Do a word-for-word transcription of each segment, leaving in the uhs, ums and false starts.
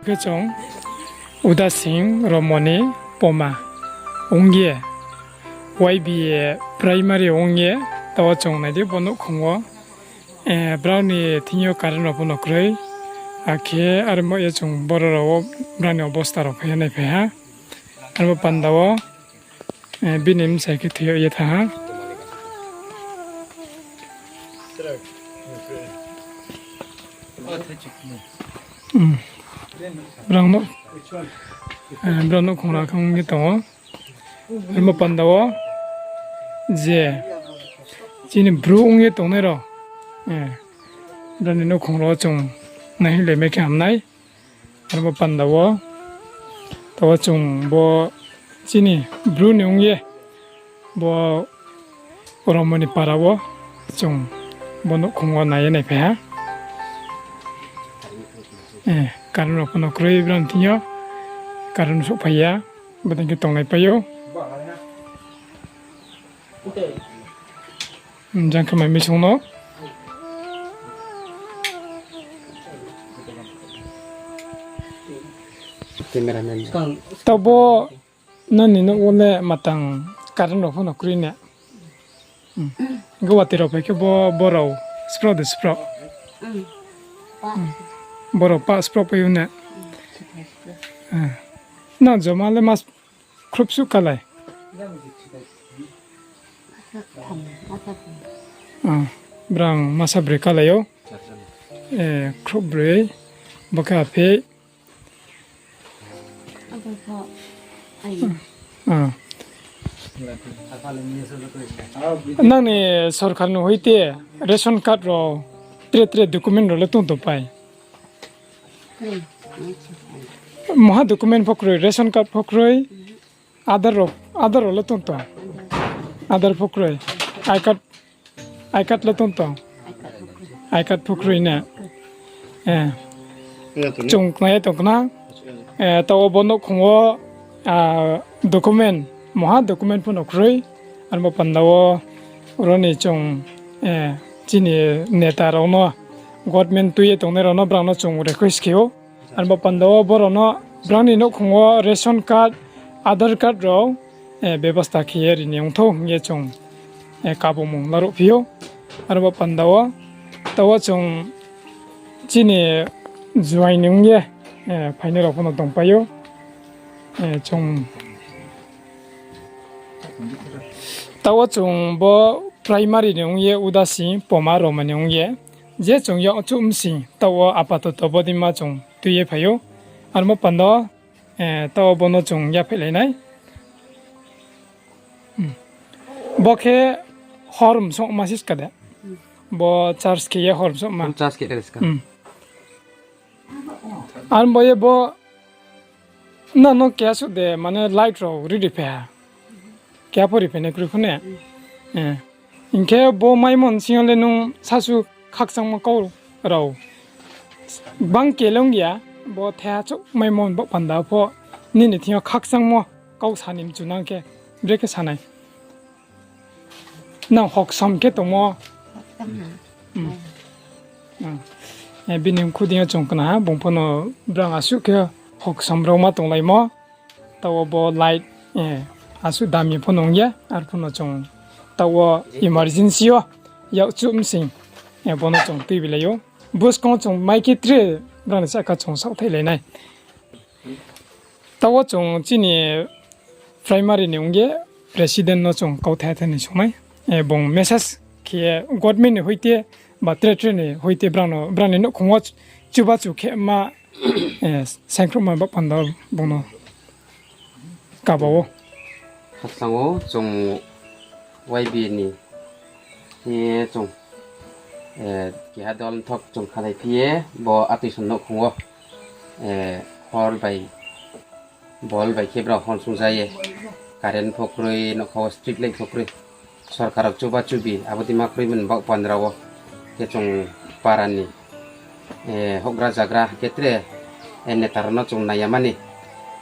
Khe chung Udasing Romoni Poma ong ye, Y B A primary ong ye, taoh chung nai di bo nouhkhong wo, eh, brao ni thing yo current rao pho no kroi. Akhe armo ye chung boro rao wo brao ni obosta rao phai ye naiphai ha. Armo panda wo, eh, bini bsai khe thoi ye thanng ha. Hmm. Brao no, eh, brao nouhkhong rao khe ong ye tong ou. Armo panda wo je chini Bru ong ye tongnai rao, eh, brao ni nouhkhong rao chung naihoih lai mai khe ham nai. Armo panda wo, taoh wo chung bo chini Bru ni ong ye, bo Romoni para wo chung bo nouhkhong wo nai ye naiphai ha. Eh, current rao pho no kroi brao ni thing yo, current souhphai ya, bodei khe tonglai pai ou. Jang khe mai misung no. Taoh bo nani nouh wo le matang current rao pho no kroi ne. Hing khe watoi rao phai khe bo, bo rao spraoh de spraoh. Bo rao pah spraoh pai ou ne. Nang joma le mas khrouh suh kalai? Brang masa broi kalai ou. Khrouh broi. Bo khe aphi. Nang ni sorkar ni hoite ration card rao, tre tre document rao le tong tong pai? Maha document pho kroi, ration card pho kroi, Aadhaar rao, Aadhaar rao le tong tong? Aadhaar pho kroi. I card, I card le tong tong? I card pho kroi ne. Chung khnai ye tong khna. Taoh wo bo nouhkhong wo, document, maha document pho no kroi. Armo panda wo ro ni chung, chini neta rao no, government tui ye tongnai rao no brao no chung request khe ou. Arbo panda wo brao no brao ni nouhkhong wo ration card, Aadhaar card rao bebosta khe ye ri ni ongthou hing ye chung kabomung laruhphi ou. Arbo panda wo taoh wo chung chini juai ni ong ye phainai rao pho no tongpai ou. Taoh wo chung bo primary ni ong ye, Udasing Poma Romoni ong ye, je chung yakchuh bsing taoh wo apatoto bodeima chung tui ye phai ou. Armo panda wo taoh wo bo no chung yaphaih lai nai. Bo khe hor msohma siska de? Bo charge khe ye hor msohma. Arbo ye bo nang no keha suh de mane light rao ri ri phai ha? Keha pho ri phai nai kroi pho ne? Hing khe bo maimo ni sing yo le nung sasu khakchangmo kau rao gbang ke le ong ya, bo thaiha chouh maimo ni baoh panda pho nini thing yo khakchangmo kau sa ni mchu nang khe, brekhe sa nai? Nang hoksom khe tongmo. Bini mkhu deing yo chung khna ha, bung pho no brang asuh khe hoksom rao ma tonglaimo. Taoh wo bo light asuh dami pho no ong ya, arphuh no chung taoh wo emergency yo yakchuh bsing bo no chung tuibilai ou. Buskang wo chung mai khe tre brang ni sahka chung saohthaihlai nai. Taoh wo chung chini primary ni ong ye president no chung kauthai thai ni song nai. Bung message khe ye government ni hoite ba tre tre ni hoite brang ni nouhkhong wo chubachu khe ma, saingkhruhma baoh panda bung no kaba ou. Khakchang wo chung Y B A ni, chung keha dol mthok chung khalaiphi ye bo atoi son nouhkhong wo hor bai bol bai khe brao hon sungja ye, current pho kroi, nougkha wo street light pho kroi. Sorkar rao chuba chubi abo deima kroimo ni baoh panda wo khe chung para ni houhgra zagra khe tre neta rao no chung nai ya mani,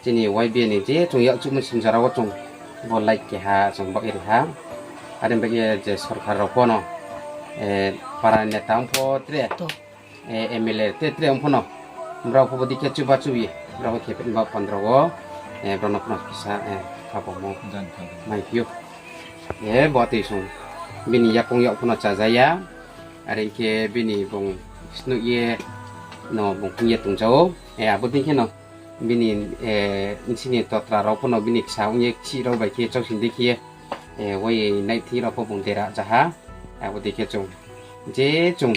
chini Y B A ni je chung yakchuhmo singjara wo chung bo light keha chung baoh ye ri ha. Are bai ye je sorkar rao pho no, para ni neta ong pho tre, M L A tre tre ong pho no Brao pho bodei khe chuba chubi, brao khe phaima panda wo, brao no phano kisa, khabomo maiphi ou. Bo tui song, bini yakoung yag phano chaja ya, are khe bini bung snoih ye no bung hing ye tongja ou. Abo dei khe no bini bsing ni totra rao phano bini ksa ong ye kchih rao bai khe chausin dei khe ye, wai naithing rao pho bung dera ja ha. Abo dei khe chung, je chung,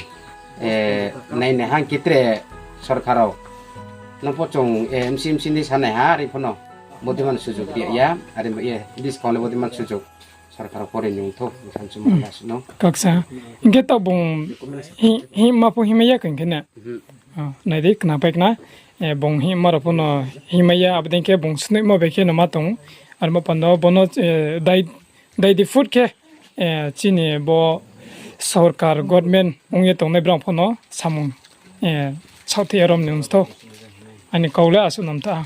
nainai ha hing khe tre sorkar rao no pho chung, msi msi ni sanai ha, are phano bodei man sujug ri ya, are bo ye buskang le bodei man sujug sorkar rao pho ri ni ong thou, bkha chumo la suh no. Kaksa, hing khe taoh bung hingma pho hingmai ya khe hing khe ne. Nai di, khnapai khna. Bung hingma rao phano hingmai ya, abo dei khe bung snoihmo bai khe no ma tong. Armo panda wo bo no, dai, dai di phut khe, chini bo sorkar, government ong ye tongnai brao phano samung saohthai ye rom ni ong thou. Aini kau le asuh no mtha ha.